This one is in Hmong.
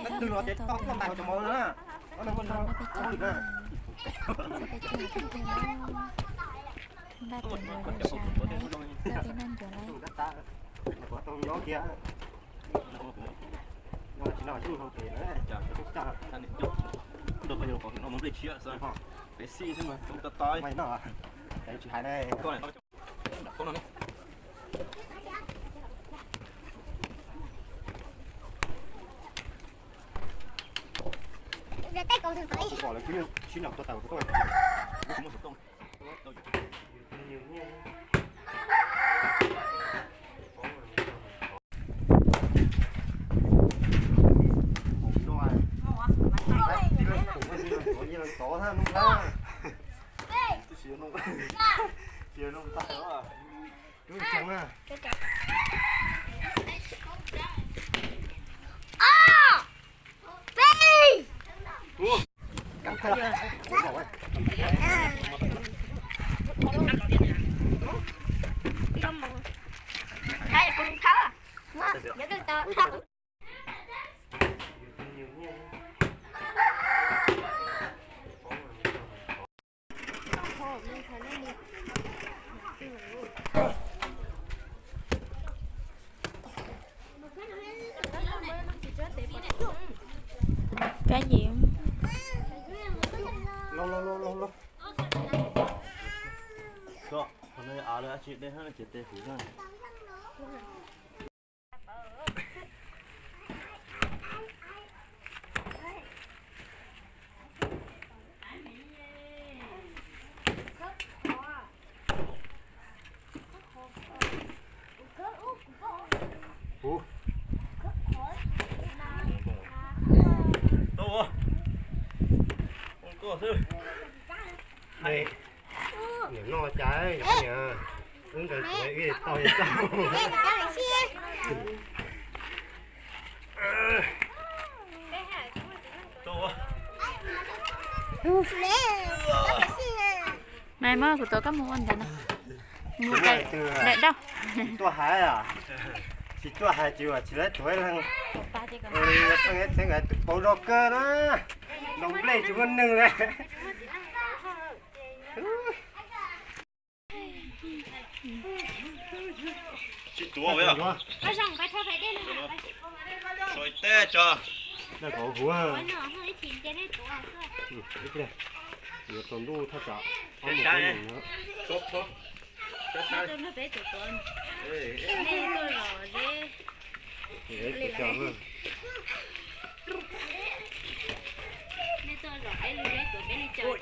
Npaj tus ncuav zam zam na, npaj tej noj ncuav na. Kab yim. Niam noj cas niam, wb nkawd kuv wb tau tau. Mas muab kuv tuav koj mus ua ntawd no. Mus daim daim dauj. Tuaj hais, tsis tuaj hais tsis tsis laib tuav ib leeg. Pheej txheeb tus paus zog kawg na, ntaus nplej tsis muaj neeg li. Tsis tuav, teb tso. Yuav tsaus ntuj thaj tsam ob moos peb moos.